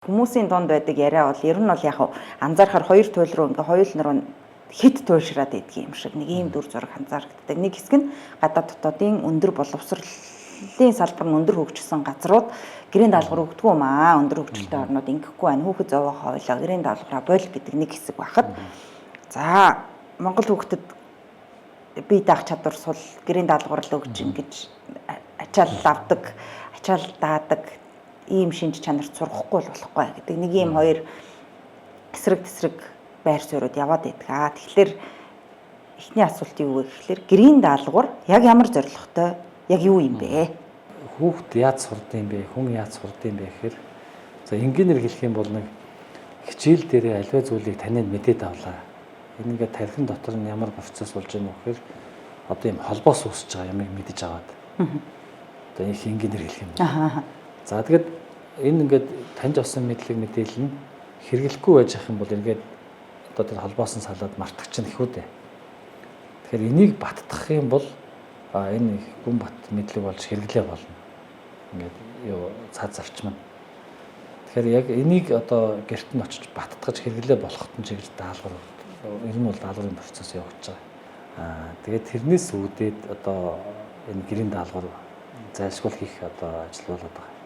Хүмүүсийн дунд байдаг яриа бол ер нь бол яг анзаархаар хоёр туйл руу ингээ хоёул нөрөө хит туйлшраад идэх юм шиг нэг ийм дүр зураг анзаарэгддэг. Нэг хэсэг нь гадаад дотоодын өндөр боловсролын салбар нь өндөр хөгжсөн газрууд гэрийн даалгавар өгдөггүй юм аа. Өндөр хөгжилтэй орнууд ингэхгүй байна. Хүүхэд зовоо хойлоо гэрийн даалгавраа боль гэдэг нэг хэсэг байхад за Монгол хүүхдэд бие даах чадвар сул гэрийн даалгавар л өгч ингэж ачаал авдаг, ачаал даадаг ийм шинж чанарт сургахгүй л болохгүй гэдэг нэг ийм хоёр эсрэг тесрэг байр суурьуд яваад байдаг. Аа тэгэхээр эхний асуулт юу вэ гэхлээр гэрийн даалгавар яг ямар зорилготой, яг юу юм бэ? Хүүхд яаж сурд юм бэ? Хүн яаж сурд юм бэ гэхээр за энгийнээр хэлэх юм бол нэг хичээл дээрээ аливаа зүйлийг танид мэдээд авлаа. Энэ ингээд тархин дотор нь ямар процесс болж байгаа юм гэхээр одоо юм холбоос үүсэж байгаа юмыг мэдэж аваад. Одоо их энгийнээр хэлэх юм бол. За тэгэд энэ ингээд таньж авсан мэдлэг мэдээлэл нь хэрэглэхгүй байж ах юм бол ингээд одоо тэр холбоос нь салаад мартагч нь хүү дээ. Тэгэхээр энийг баттгах юм бол энэ гүн бат мэдлэг болж хэрэглээ болно. Ингээд юу цаад зарчим нь. Тэгэхээр яг энийг одоо гэрт нь очиж баттгаж хэрэглээ болоход нь чиглэл даалгавар ер нь бол даалгаврын процесс явагдаж байгаа. Тэгээд тэрнээс үүдээд одоо энэ гэрийн даалгавар зайлшгүй хийх одоо ажил болоод байгаа.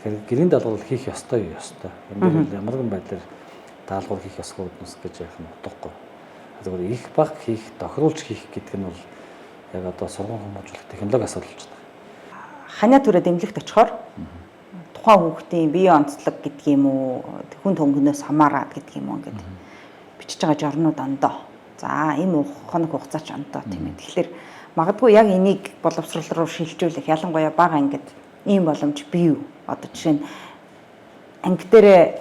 Тэгэхээр гэрийн даалгавар хийх ёстой юу ёстой. Энэ дээр бол ямар нэгэн байдлаар даалгавар хийх ёсгүй гэднээс гэж ярих нь утгагүй. Зөвхөн их баг хийх, тохируулж хийх гэдэг нь бол яг одоо сургууль хүмүүжүүлэх технологи асуудал болж байна. Ханиа түрээ дэмлэгт очихоор тухайн хүүхдийн бие онцлог гэдэг юм уу, хүн төнгөнөөс хамаарат гэдэг юм уу ингээд бичиж байгаа жорнууд ондоо. За энэ хоног хугацаач ондоо тийм ээ. Тэгэхээр магадгүй яг энийг боловсрол руу шилжүүлэх ялангуяа бага ангид ийм боломж бий юу? Одоо жишээ нь анги дээрээ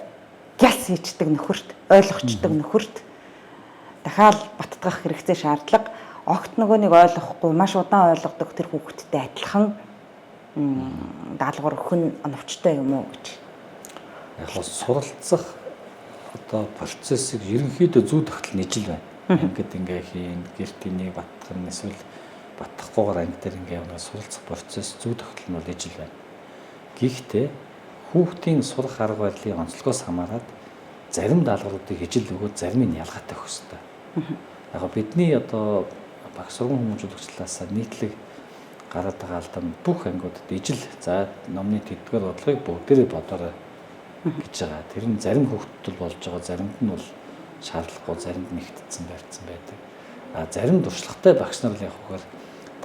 гялс хийчдэг нөхөрт, ойлгочдөг нөхөрт дахиад баттгах хэрэгцээ шаардлага огт нөгөө нэг ойлгохгүй маш удаан ойлгодог тэр хүүхэдтэй адилхан даалгавар өгөх нь оновчтой юм уу гэж. Яг нь суралцах одоо процессыг ерөнхийдөө зүй тогтол нийжил байна. Ангид ингээ хийн, гэрт энийг баттгах нь эсвэл баттгахгүйгээр анги дээр ингээ явна суралцах процесс зүй тогтол нь бол ижил байна. Гэхдээ хүүхдийн сурах арга барилын онцлогоос хамаарат зарим даалгавруудыг ижил өгөөд зарим нь ялгаатай өгөх ёстой. Яг бидний одоо багш сургууль хүмүүжүүлэгчлээс нийтлэг гараад байгаа алдаан бүх ангиудад ижил за номны тэдгээр бодлогыг бүгдээрээ бодоорой гэж байгаа. Тэр нь зарим хүүхдүүд болж байгаа, заримд нь бол шаардлагагүй, заримд нь нэгтдсэн барьцсан байдаг. А зарим туршлагатай багш нар л яг хөөр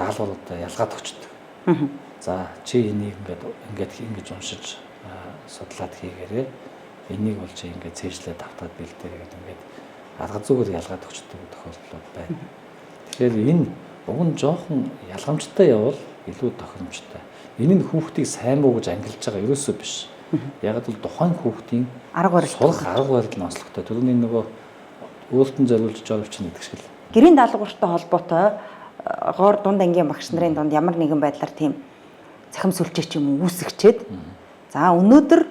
даалгавруудаа ялгаад өгчдөг. За чи энийг ингээд ингээд ингэж уншиж судлаад хийгээрэй. Энийг бол чи ингээд цээжлээд автаад бэлдээрэй гэдэг ингээд арга зүгээр ялгаад өгчдөг тохиолдлууд байна. Тэгэхээр энэ уг нь жоохон ялгамжтай явбал илүү тохиромжтой. Энэ нь хүүхдийг сайн муу гэж ангилж байгаа ерөөсөө биш. Яг л тухайн хүүхдийн арга барил сурах арга барил нь онцлогтой. Түрүүний нөгөө өөрт нь зориулж жорвч гэдэг шиг л. Гэрийн даалгавартай холбоотой гоор дунд ангийн багш нарын дунд ямар нэгэн байдлаар тийм цахим сүлжээ ч юм уу үүсгчээд за өнөөдөр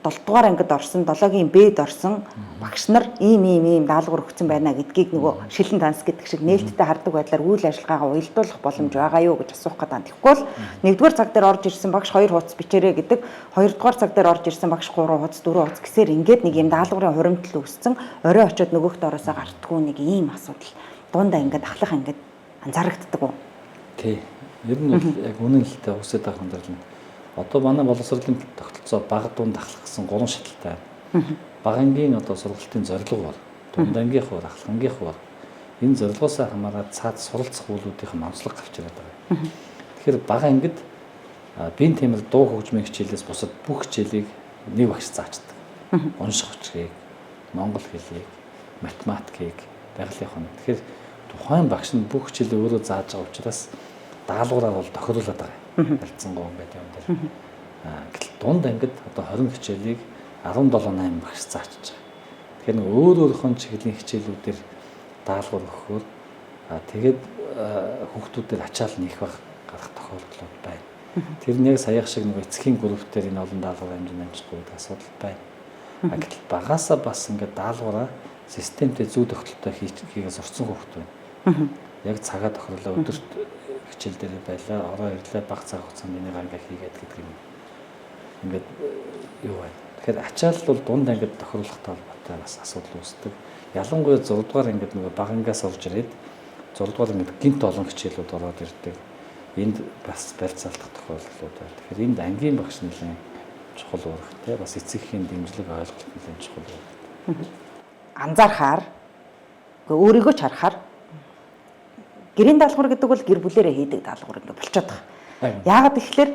7 дугаар ангид орсон, 7-гийн Б-д орсон багш нар ийм ийм ийм даалгавар өгсөн байна гэдгийг нөгөө шилэн танс гэдэг шиг нээлттэй хардаг байдлаар үйл ажиллагаагаа уялдуулах боломж байгаа юу гэж асуух гэдэг. Тэгэхгүй бол 1-р цаг дээр орж ирсэн багш 2 хуудас бичээрэй гэдэг, 2-р цаг дээр орж ирсэн багш 3 хуудас, 4 хуудас гэсээр ингээд нэг юм даалгаврын хуримтлал үүссэн, орой очиод нөгөөхт ороосоо гартгүй нэг ийм асуудал дундаа ингээд ахлах ангид анзаарагддаг уу? Тий. Ер нь бол яг үнэн л дээ үсэд байгаа юм. Одоо манай боловсролын тогтолцоо бага дунд ахлах гэсэн 3 шаталтай байна. Бага ангийн одоо сургалтын зорилго бол дунд ангийнх бол ахлах ангийнх бол энэ зорилгоос хамаарат цаад суралцах үйлүүдийнх нь онцлог гарч ирээд байгаа. Тэгэхээр бага ангид биеийн темэр дуу хөгжмийн хичээлээс бусад бүх хичээлийг нэг багш заачдаг. Унших хүчгийг, монгол хэлийг, математикийг, байгалийн хоног. Тэгэхээр тухайн багш нь бүх хичээлээ өөрөө зааж байгаа учраас даалгавраа бол тохируулаад байгаа. Харилцангуй юм байдаг юм дээр. Гэтэл дунд ангид одоо 20 хичээлийг 17 8 багш заачиж байгаа. Тэгэхээр нэг өөр өөрийнхөө чиглэлийн хичээлүүдээр даалгавар өгөхөөр тэгээд хүүхдүүдээр ачаал нэх баг гарах тохиолдлууд байна. Тэр нь яг саяах шиг нэг эцгийн групп дээр энэ олон даалгавар хэмжээнд амжихгүй гэдэг асуудал байна. Гэтэл багасаа бас ингээд даалгавраа системтэй зүй тогтолтой хийгээ сурцсан хүүхд байна. Яг цагаа тохирлоо өдөрт хичээл дээр байлаа, ороо ирлээ, баг цаг хугацаанд энийг ингээ хийгээд гэдэг юм. Ингээд юу байна. Тэгэхээр ачаал бол дунд ангид тохируулахтай холбоотой бас асуудал үүсдэг. Ялангуяа 6 дугаар ангид нөгөө бага ангиас олж ирээд 6 дугаар ангид гинт олон хичээлүүд ороод ирдэг. Энд бас барьцаалдах тохиолдлууд байна. Тэгэхээр энд ангийн багш нэлээд чухал үүрэгтэй, бас эцэг эхийн дэмжлэг ойлголт нэлээд чухал үүрэгтэй. Анзаархаар өөрийгөө ч харахаар гэрийн даалгавар гэдэг бол гэр бүлэрээ хийдэг даалгавар ингээ болчиход байгаа. Яагаад гэвэл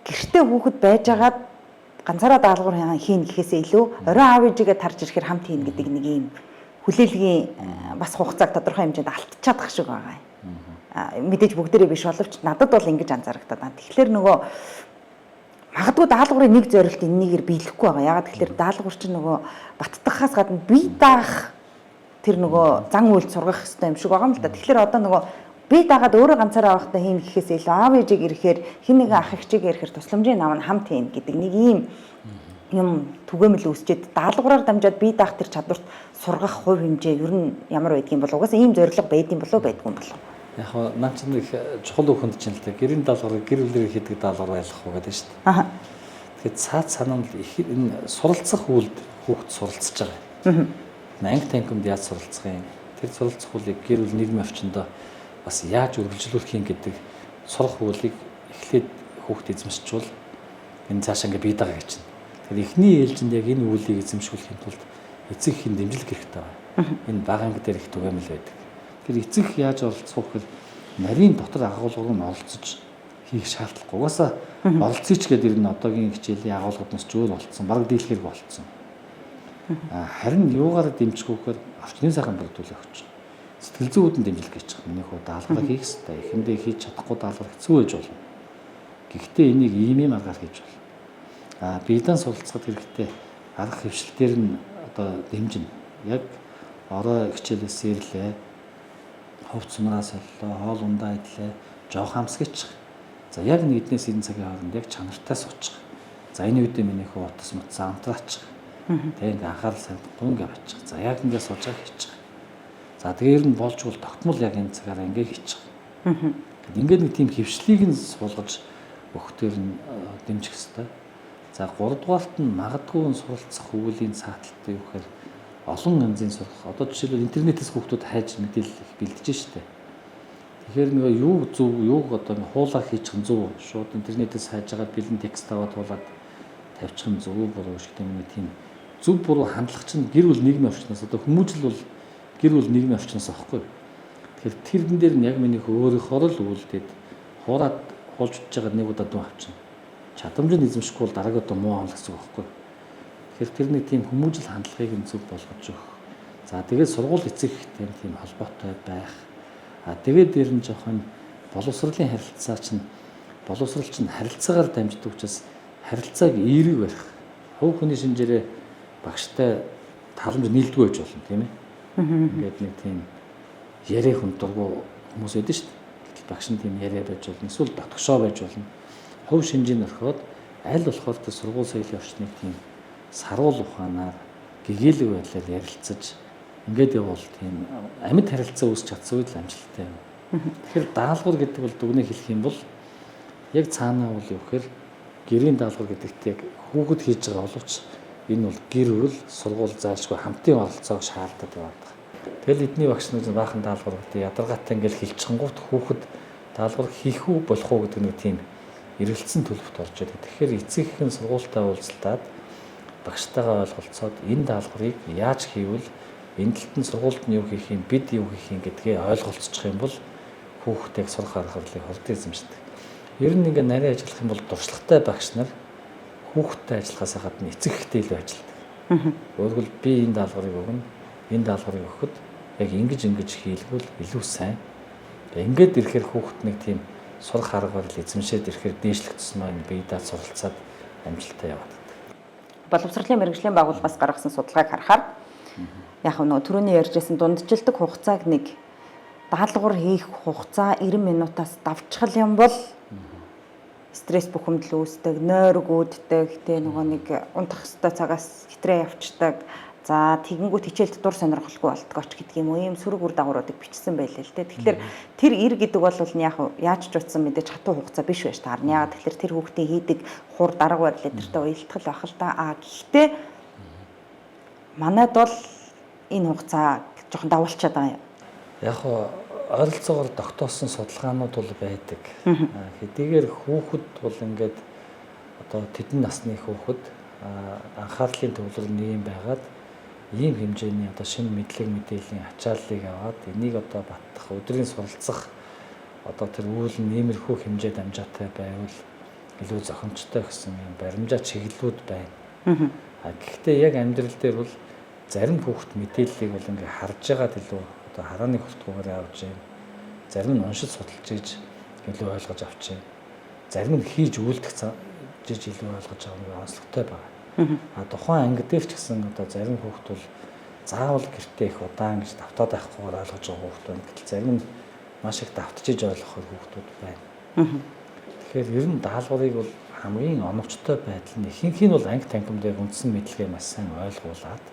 гэртээ хүүхэд байжгаад ганцаараа даалгавар хийн гэхээсээ илүү орой аав ээжигээ тарж ирэхээр хамт хийн гэдэг нэг юм хүлээлгийн бас хугацааг тодорхой хэмжээнд алдчихад байх шиг байгаа юм. Мэдээж бүгдээрээ биш боловч надад бол ингэж анзаарагдаад байна. Тэгэхээр нөгөө магадгүй даалгаврын нэг зорилт энэнийгээр биелэхгүй байгаа. Яагаад гэвэл даалгавар чинь нөгөө баттгахаас гадна бие даах тэр нөгөө зан үйл сургах хэрэгтэй юм шиг байгаа юм л да. Тэгэхээр одоо нөгөө бие дагаад өөрөө ганцаараа авахтаа хийн гэхээс илүү аав ээжийг ирэхээр хин нэгэн ах эгчийг ирэхээр тусламжийн нам нь хамт хийн гэдэг нэг ийм юм түгээмэл үүсчээд даалгавраар дамжаад бие даах тэр чадварт сургах хувь хэмжээ ер нь ямар байдгийн бол угаасаа ийм зорилго байдгийн болов байдгүй юм болов. Яг нь наа чинь их чухал үхэнд чинь л дээ гэрийн даалгаврыг гэр бүлээр хийдэг даалгавар байлгах уу гэдэг шүү дээ. Тэгэхээр цаад санаа нь их энэ суралцах үйлд хүүхд суралцж байгаа. Анги танхимд яаж суралцах юм? Тэр суралцах үйлийг гэр бүл нийгмийн орчиндөө бас яаж үргэлжлүүлэх юм гэдэг сурах үйлийг эхлээд хүүхд эзэмшчихвэл энэ цаашаа ингээ бие дагаа гэж. Тэгэхээр эхний ээлжинд яг энэ үйлийг эзэмшүүлэхийн тулд эцэг эхийн дэмжлэг хэрэгтэй байна. Энэ бага анги дээр их түгээмэл байдаг. Тэгэхээр эцэг их яаж оролцох вэ гэхээр нарийн дотор агуулгыг нь оролцож хийх шаардлагагүй. Угаасаа оролцъё ч гэдэг нь одоогийн хичээлийн агуулгаднаас ч өөр болцсон, бараг дийлэх хэрэг болцсон. Харин юугаар дэмжих вэ гэхээр орчны сайхан бүрдүүлэх өгч. Сэтгэл зүйн үүдэн дэмжлэг гэж байгаа. Миний хүү даалгавраа хийх ёстой. Эхэндээ хийж чадахгүй даалгавар хэцүү байж болно. Гэхдээ энийг ийм ийм аргаар хийж болно. Биедан суралцахад хэрэгтэй арга хвшил дээр нь одоо дэмжинэ. Яг орой хичээлээс ирлээ. Хувц сунгаа солилоо, хоол ундаа идлээ, жоох амсгийчих. За яг нэг эднээс энэ цагийн хооронд яг чанартай суучих. За энэ үедээ миний хүү утас мутсаа амтраачих. Тэг ингээ анхаарал сандахгүй ингээ авчих. За яг ингээ сууж байгаа хийчих. За тэгээ ер нь болж бол тогтмол яг энэ цагаараа ингээ хийчих. Ингээд нэг тийм хөвшлийг нь суулгаж өгөхтөр нь дэмжих хэрэгтэй. За 3 дугаарт нь магадгүй суралцах өгүүлийн цааталтай юу гэхээр олон янзын сурах. Одоо жишээлбэл интернетээс хүүхдүүд хайж мэдээлэл их бэлдэж штэ. Тэгэхээр нөгөө юу зөв, юуг одоо хуулаа хийчих нь зөв. Шууд интернетээс хайж байгаа бэлэн текст аваад хуулаад тавьчих нь зөв буруу шиг тийм нэг тийм зөв буруу хандлага чинь гэр бүл нийгмийн орчноос одоо хүмүүжил бол гэр бүл нийгмийн орчноос аахгүй. Тэгэхээр тэрэн дээр нь яг миний өөрийнхөө л үйлдээд хуураад хуулж утж байгаа нэг удаа дүү авчна. Чадамж нь эзэмшихгүй бол дараагийн удаа муу авах гэсэн үг байхгүй. Тэгэхээр тэр нэг тийм хүмүүжил хандлагыг нь зөв болгож өгөх. За тэгээд сургууль эцэг ихтэй тийм холбоотой байх. А тэгээд дээр нь жоохон боловсролын харилцаа чинь боловсрол чинь харилцаагаар дамждаг учраас харилцааг эерэг барих. Хувь хүний шинжээрээ багштай таламж нийлдэггүй байж болно тийм ээ. Ингээд нэг тийм яриа хүн дургу хүмүүс байдаг шүү дээ. Гэтэл багш нь тийм яриа байж болно. Эсвэл дотгошоо байж болно. Хувь шинжийг орхиод аль болохоор тэр сургууль соёлын орчныг тийм саруул ухаанаар гэгээлэг байдлаар ярилцаж ингээд явбал тийм амьд харилцаа үүсч чадсан үед л амжилттай юм. Тэгэхээр даалгавар гэдэг бол дүгнээ хэлэх юм бол яг цаанаа бол юу гэхээр гэрийн даалгавар гэдэгт яг хүүхэд хийж байгаа боловч энэ бол гэр бүл сургууль заашгүй хамтын оролцоог шаарддаг яваад байгаа. Тэгэл эдний багш нар баахан даалгавар гэдэг ядаргаатай ингээл хэлчихэнгуут хүүхэд даалгавар хийх үү болох уу гэдэг нэг тийм эргэлцсэн төлөвт орж ирдэг. Тэгэхээр эцэг их нь сургуультай уулзалтаад багштайгаа ойлголцоод энэ даалгаврыг яаж хийвэл энэ талд нь сургуульд нь юу хийх юм, бид юу хийх юм гэдгээ ойлголцчих юм бол хүүхдийг сурах арга барилыг хурдан эзэмшдэг. Ер нь ингээ нарийн ажиллах юм бол туршлагатай багш нар хүүхдтэй ажиллахаас гадна эцэг эхтэй илүү ажилладаг. Өөрөөр би энэ даалгаврыг өгнө. Энэ даалгаврыг өгөхөд яг ингэж ингэж хийлгүүл илүү сайн. Ингээд ирэхээр хүүхд нэг тийм сурах арга барил эзэмшээд ирэхээр дээшлэх тусмаа энэ бие даат суралцаад амжилттай яваад байдаг. Боловсролын мэргэжлийн байгууллагаас гаргасан судалгааг харахаар яг нөгөө түрүүний ярьжсэн дунджилдаг хугацааг нэг даалгавар хийх хугацаа 90 минутаас давчхал юм бол стресс бухимдал үүсдэг, нойрог үүддэг, тэ нөгөө нэг унтах ёстой цагаас хэтрээ явцдаг. За тэгэнгүүт хичээлд дур сонирхолгүй болдгоо ч гэдэг юм уу, ийм сөрөг үр дагавруудыг бичсэн байлээ л дээ. Тэгэхээр тэр 90 гэдэг бол нь яг яаж ч утсан мэдээж хатуу хугацаа биш байж таарна. Яагаад тэгэхээр тэр хүүхдийн хийдэг хур дарга барил эдэртэй уялдах л байх л та. А гэхдээ манайд бол энэ хугацаа жоохон давуулчаад байгаа юм. Яг ойролцоогоор тогтоосон судалгаанууд бол байдаг. Хэдийгээр хүүхэд бол ингээд одоо тэдэн насны хүүхэд анхаарлын төвлөрөл нэг юм байгаад ийм хэмжээний одоо шинэ мэдлэг мэдээллийн ачааллыг аваад энийг одоо баттах, өдрийн суралцах одоо тэр үйл нь иймэрхүү хэмжээд амжаатай байвал илүү зохимжтой гэсэн юм баримжаа чиглэлүүд байна. А гэхдээ яг амьдрал дээр бол зарим хүүхэд мэдээллийг бол ингээ харж байгаад илүү одоо харааны хүртгүүгээр авч юм. Зарим нь уншиж судалж иж илүү ойлгож авч юм. Зарим нь хийж үйлдэх жиж илүү ойлгож байгаа нэг онцлогтой байна. А тухайн анги дээр ч гэсэн одоо зарим хүүхэд бол заавал гэртээ их удаан гэж давтаад байхгүйгээр ойлгож байгаа хүүхэд байна. Гэтэл зарим нь маш их давтжиж ойлгох хүүхдүүд байна. Тэгэхээр ер нь даалгаврыг бол хамгийн оновчтой байдал нь ихэнх нь бол анги танхим дээр үндсэн мэдлэгээ маш сайн ойлгуулад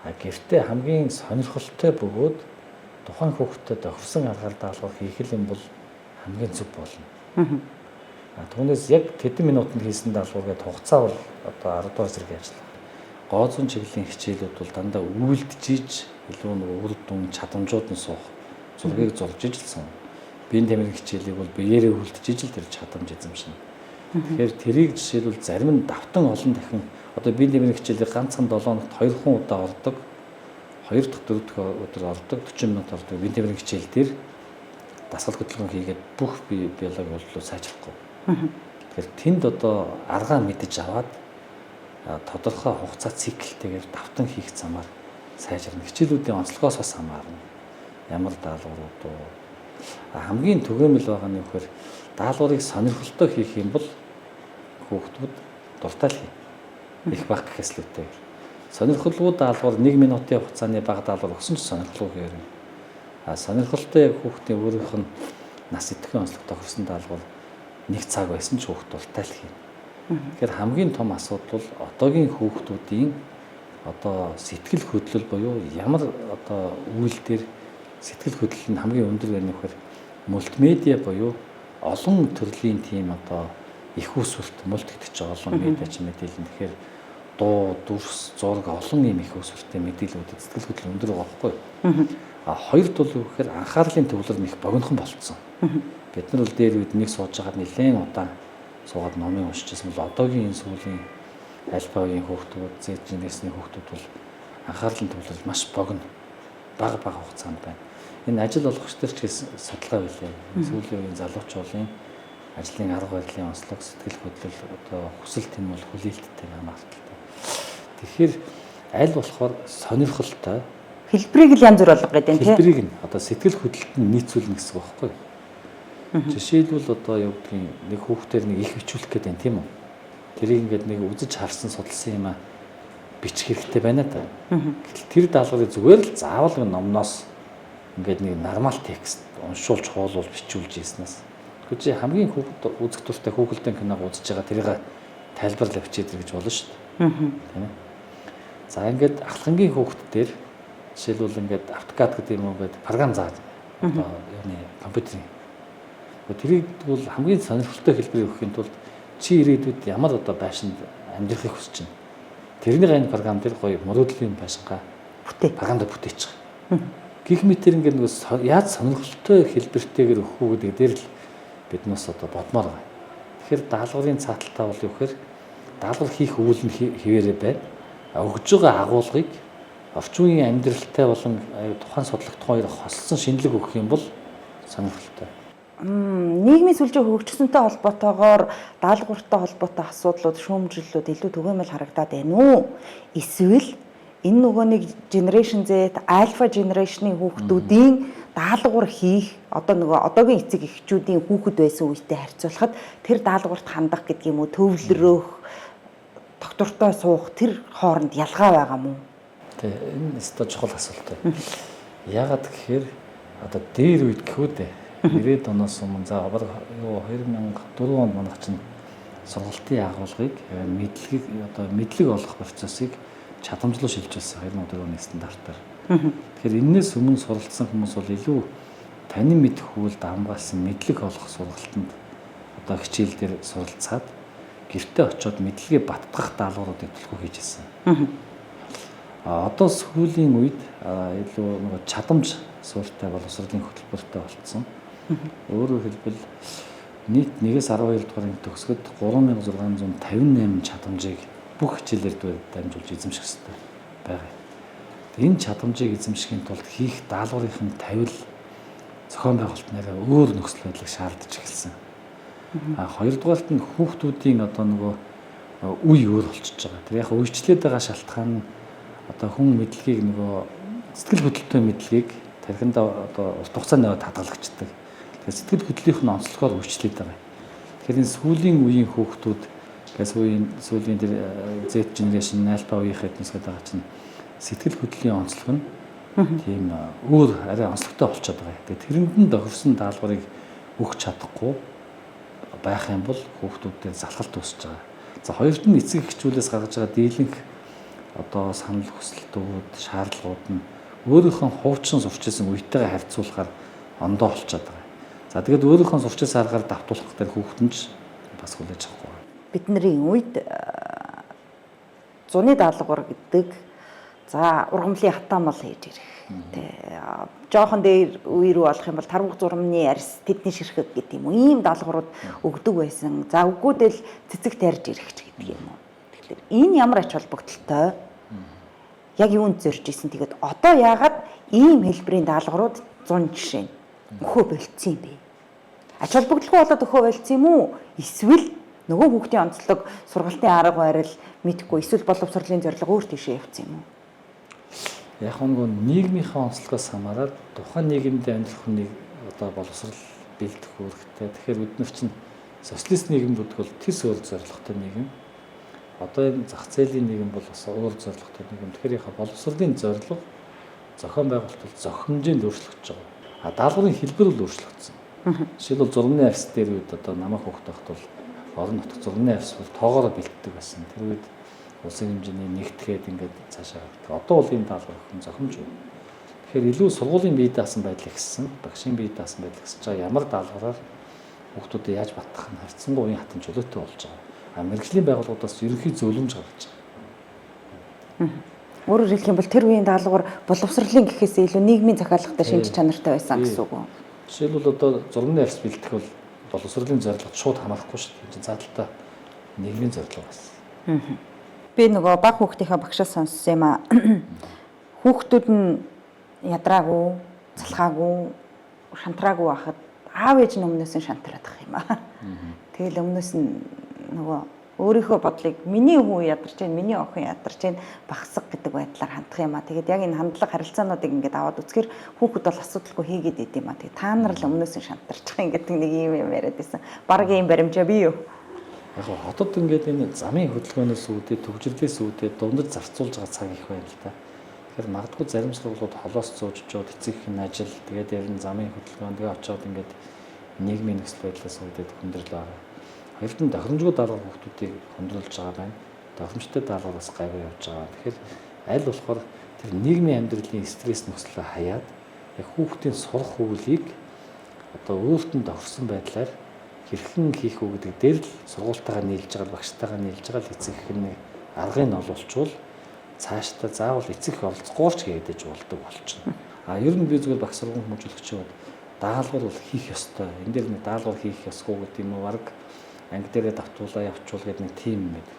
а гэртээ хамгийн сонирхолтой бөгөөд тухайн хүүхдэд тохирсон аргаар даалгавар хийх юм бол хамгийн зөв болно. А түүнээс яг тэдэн минутанд хийсэн даалгавар гэдэг хугацаа бол одоо 10 дугаар зэрэг ажиллана. Гоо зүйн чиглэлийн хичээлүүд бол дандаа үйлдэж илүү нэг үр дүн чадамжууд нь суух зургийг зурж ижил сан. Биеийн тамирын хичээлийг бол биеэрээ үлдэж ижил тэр чадамж эзэмшинэ. Тэгэхээр тэрийг жишээлбэл зарим нь давтан олон дахин одоо биеийн тамирын хичээлийг ганцхан 7 хоногт 2 хон удаа ордог. 2 дахь 4 дахь өдөр ордог, 40 минут ордог. Биеийн тамирын хичээл дээр дасгал хөдөлгөөн хийгээд бүх бие биологи үйлдэлүүд сайжрахгүй. Тэгэхээр тэнд одоо аргаа мэдэж аваад тодорхой хугацаа циклтэйгээр давтан хийх замаар сайжирна. Хичээлүүдийн онцлогоос бас хамаарна. Ямар даалгаврууд уу? Хамгийн түгээмэл байгаа нь юу гэхээр даалгаврыг сонирхолтой хийх юм бол хүүхдүүд дуртай л хий. Их баг гэхээс илүүтэй. Сонирхолгүй даалгавар 1 минутын хугацааны бага даалгавар өгсөн ч сонирхолгүй гэхээр. А сонирхолтой яг хүүхдийн өөрийнх нь нас идэхэн онцлог тохирсон даалгавар 1 цаг байсан ч хүүхд дуртай л хий. Тэгэхээр хамгийн том асуудал бол одоогийн хүүхдүүдийн одоо сэтгэл хөдлөл буюу ямар одоо үйл дээр сэтгэл хөдлөл нь хамгийн өндөр байна гэхээр мультимедиа буюу олон төрлийн тийм одоо их усвэлт мульт гэдэг чинь олон медиа ч мэдээлэл. Тэгэхээр дуу, дүрс, зураг олон юм их усвэлттэй мэдээллүүдэд сэтгэл хөдлөл өндөр байгаа байхгүй юу? А хоёр тул юу гэхээр анхаарлын төвлөрөл нь их богинохон болцсон. Бид нар бол дээр үед нэг сууж байгаад нэлээд удаан суугаад номыг уншиж байсан бол одоогийн энэ сүүлийн альфа үеийн хүүхдүүд, Z generation-ийн хүүхдүүд бол анхаарлын төвлөрөл маш богино. Бага бага хугацаанд байна. Энэ ажил олгогч нар ч гэсэн судалгаа байлээ. Сүүлийн үеийн залуучуулын ажлын арга барилын онцлог, сэтгэл хөдлөл одоо хүсэл тэм бол хүлээлттэй хамааралтай. Тэгэхээр аль болохоор сонирхолтой хэлбэрийг л янз бүр болгох гэдэг нь тийм. Хэлбэрийг нь одоо сэтгэл хөдлөлт нь нийцүүлнэ гэсэн үг байхгүй юу? Жишээлбэл одоо юу гэдгийг нэг хүүхдээр нэг их бичүүлэх гэдэг юм тийм үү? Тэрийг ингээд нэг үзэж харсан судалсан юм а бичих хэрэгтэй байна да. Гэтэл тэр даалгаврыг зүгээр л заавал номноос ингээд нэг нормал текст уншуулж хоолуул бичүүлж ийснээс. Тэгэхгүй чи хамгийн хүүхэд үзэх дуртай хүүхэлдэйн киног үзэж байгаа тэрийг тайлбарлаа бичээд гэж болно шүү дээ. Тийм ээ. За ингээд ахлахангийн хүүхэд дээр жишээлбэл ингээд AutoCAD гэдэг юм уу гэдэг програм зааж одоо юуны компьютерийн. Тэрийг бол хамгийн сонирхолтой хэлбэрээр өгөхийн тулд чи ирээдүйд ямар одоо байшинд амьдрахыг хүсэж байна. Тэрний энэ програм дээр гоё мөрөөдлийн байшингаа бүтээ. Програмд бүтээчих. Гэх мэтэр ингээд нөгөө яаж сонирхолтой хэлбэртэйгээр өгөх үү гэдэг дээр л бид нас одоо бодмоор байгаа. Тэгэхээр даалгаврын цааталтаа бол юу гэхээр даалгавар хийх үйл нь хэвээрээ байна. Өгж байгаа агуулгыг орчин үеийн амьдралтай болон тухайн судлагдах хоёр хосолсон шинэлэг өгөх юм бол сонирхолтой. Нийгмийн сүлжээ хөгжсөнтэй холбоотойгоор даалгавартай холбоотой асуудлууд, шүүмжлэлүүд илүү түгээмэл харагдаад байна уу? Эсвэл энэ нөгөө нэг Generation Z, Alpha Generation-ийн хүүхдүүдийн даалгавар хийх одоо нөгөө одоогийн эцэг эхчүүдийн хүүхэд байсан үетэй харьцуулахад тэр даалгаварт хандах гэдэг юм уу, төвлөрөх, доктортой суух тэр хооронд ялгаа байгаа мó? Тэ энэ өстой чухал асуулт. Яагаад гэхээр одоо дээр үед гэхүү дээ. 90-ад оноос өмнө за бараг юу 2004 онд манайх чинь сургалтын агуулгыг мэдлэгийг одоо мэдлэг олох процессыг чадамж руу шилжүүлсэн 2004 оны стандартаар. Тэгэхээр энээс өмнө суралцсан хүмүүс бол илүү танин мэдэх хүлд хамгаалсан мэдлэг олох сургалтанд одоо хичээл дээр суралцаад гэртээ очиод мэдлэгээ баттгах даалгавруудыг түлхүү хийж ирсэн. Одоо сүүлийн үед илүү нөгөө чадамж суурьтай боловсролын хөтөлбөртэй болцсон. Өөрөөр хэлбэл нийт 1-ээс 12 дугаар анги төгсгöd 3658 чадамжийг бүх хичээлээр дамжуулж эзэмших ёстой байгаа. Энэ чадамжийг эзэмшихийн тулд хийх даалгаврын тавил зохион байгуулалт нэрээ өөр нөхцөл байдлыг шаардаж эхэлсэн. Хоёрдугаарт нь хүүхдүүдийн одоо нөгөө үе өөр болчихж байгаа. Тэр яг үйлчлээд байгаа шалтгаан нь одоо хүн мэдлэгийг нөгөө сэтгэл хөдлөлтөй мэдлэгийг тархиндаа одоо урт хугацаанд аваад хадгалагчдаг. Тэгэхээр сэтгэл хөдлөлийнх нь онцлогоор үйлчлээд байгаа. Тэгэхээр энэ сүүлийн үеийн хүүхдүүд гээс үеийн сүүлийн тэр Z generation, alpha үеийн хэднэс гэдэг байгаа чинь сэтгэл хөдлөлийн онцлог нь тийм өөр арай онцлогтой болчиход байгаа. Тэгээд тэрэнд нь тохирсон даалгаврыг өгч чадахгүй байх юм бол хүүхдүүдэд залхалт үүсэж байгаа. За хоёрт нь эцэг эхчүүлээс гаргаж байгаа дийлэнх одоо санал хүсэлтүүд, шаардлагууд нь өөрийнхөө хуучин сурч исэн үетэйгээ харьцуулахаар ондоо болчиход байгаа. За тэгээд өөрийнхөө сурч исэн аргаар давтуулах дээр хүүхэд нь ч бас хүлээж авахгүй. Бидний үед зуны даалгавар гэдэг за ургамлын хатаамал хийж ирэх. Тэ жоохон дээр үе рүү болох юм бол тарвага зурмны арьс тэдний ширхэг гэдэг юм уу ийм даалгаврууд өгдөг байсан. За үгүйдэл цэцэг тарьж ирэх ч гэдэг юм уу. Тэгэхээр энэ ямар ач холбогдолтой? Яг юунд зорж исэн? Тэгээд одоо яагаад ийм хэлбэрийн даалгаврууд 100 жишээ нь өхөө болцсон юм бэ? Ач холбогдолгүй болоод өхөө болцсон юм уу? Эсвэл нөгөө хүүхдийн онцлог сургалтын арга барил мэдхгүй эсвэл боловсролын зорилго өөр тийшээ явцсан юм уу? Яг нөгөө нийгмийнхээ онцлогоос хамаарат тухайн нийгэмд амьдрах хүнийг одоо боловсрал бэлдэх үүрэгтэй. Тэгэхээр бид нар чинь социалист нийгэм гэдэг бол тис өөр зорилготой нийгэм. Одоо энэ зах зээлийн нийгэм бол бас өөр зорилготой нийгэм. Тэгэхээр яхаа боловсролын зорилго зохион байгуулалт бол зохимжинд өөрчлөгдөж байгаа. А даалгаврын хэлбэр бол өөрчлөгдсөн. Жишээлбэл зурмны арьс дээр үед одоо намайг хүүхд байхад бол орон нутг зурмны арьс бол тоогоороо бэлддэг байсан. Тэр үед улсын хэмжээний нэгтгэхэд ингээд цаашаа гардаг. Одоо бол энэ даалгавар хүн зохимж байна. Тэгэхээр илүү сургуулийн бие даасан байдал ихссэн, багшийн бие даасан байдал ихсэж байгаа. Ямар даалгавраар хүүхдүүдэд яаж баттах нь харьцангуй уян хатан чөлөөтэй болж байгаа. А мэргэжлийн байгууллагуудаас ерөнхий зөвлөмж гаргаж байгаа. Өөрөөр хэлэх юм бол тэр үеийн даалгавар боловсролын гэхээс илүү нийгмийн захиалгатай шинж чанартай байсан гэсэн үг үү? Жишээлбэл одоо зурмны арьс бэлтгэх бол боловсролын зорилгод шууд хамаарахгүй шүү дээ. Энэ заалтаа нийгмийн зорилго байсан. Би нөгөө баг хүүхдийнхээ багшаас сонссон юм аа. Хүүхдүүд нь ядраагүй, залхаагүй, шантраагүй байхад аав ээж нь өмнөөс нь шантраад ах юм аа. Тэгэл өмнөөс нь нөгөө өөрийнхөө бодлыг миний хүү ядарч гин, миний охин ядарч гин багсаг гэдэг байдлаар хандах юм аа. Тэгээд яг энэ хандлага харилцаануудыг ингээд аваад үзэхээр хүүхэд бол асуудалгүй хийгээд идэм юм аа. Тэгээд та нар л өмнөөс нь шантарч байгаа ингээд нэг юм юм яриад байсан. Бараг ийм баримжаа би юу? Яг хотод ингээд энэ замын хөдөлгөөнөөс үүдээ, төгжрлээс үүдээ дундаж зарцуулж байгаа цаг их байна л да. Тэгэхээр магадгүй зарим сургуулиуд холоос зуужчод эцэг их нь ажил, тэгээд ярин замын хөдөлгөөн, тэгээ очиод ингээд нийгмийн нөхцөл байдлаас үүдээд хүндрэл байгаа. Хоёрт нь тохиромжгүй даалгавар хүүхдүүдийг хөндрүүлж байгаа байна. Тохиромжтой даалгавар бас гайгүй явж байгаа. Тэгэхээр аль болохоор тэр нийгмийн амьдралын стресс нөхцөлөө хаяад яг хүүхдийн сурах үйлийг одоо өөрт нь тохирсон байдлаар хэрхэн хийх үү гэдэг дээр л сургуультайгаа нийлж байгаа, багштайгаа нийлж байгаа л эцэг их нэг аргыг нь олуулчвал цаашдаа заавал эцэг их оролцохгүй ч гэдэж болдог болчихно. А ер нь би зүгээр багш сургууль хүмүүжүүлэгч бол даалгавар бол хийх ёстой. Энэ дээр нэг даалгавар хийх ёсгүй гэдэг юм уу, бараг анги дээрээ давтуулаа явуучвал гэдэг нэг тийм юм байна.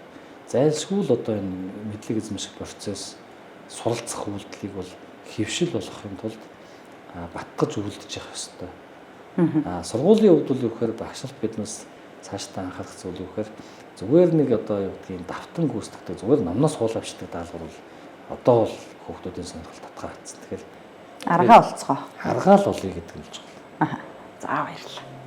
Зайлшгүй л одоо энэ мэдлэг эзэмших процесс суралцах үйлдэлийг бол хэвшил болгохын тулд батгаж үйлдэж явах ёстой. Сургуулийн хувьд бол юу гэхээр багш нарт биднээс цаашдаа анхаарах зүйл юу гэхээр зүгээр нэг одоо юу гэдгийг давтан гүйцэтгэдэг зүгээр номноос суул авчдаг даалгавар бол одоо бол хүүхдүүдийн сонирхол татгаа хатсан. Тэгэхээр аргаа олцгоо. Аргаа л олъё гэдэг нь л чухал. За баярлалаа.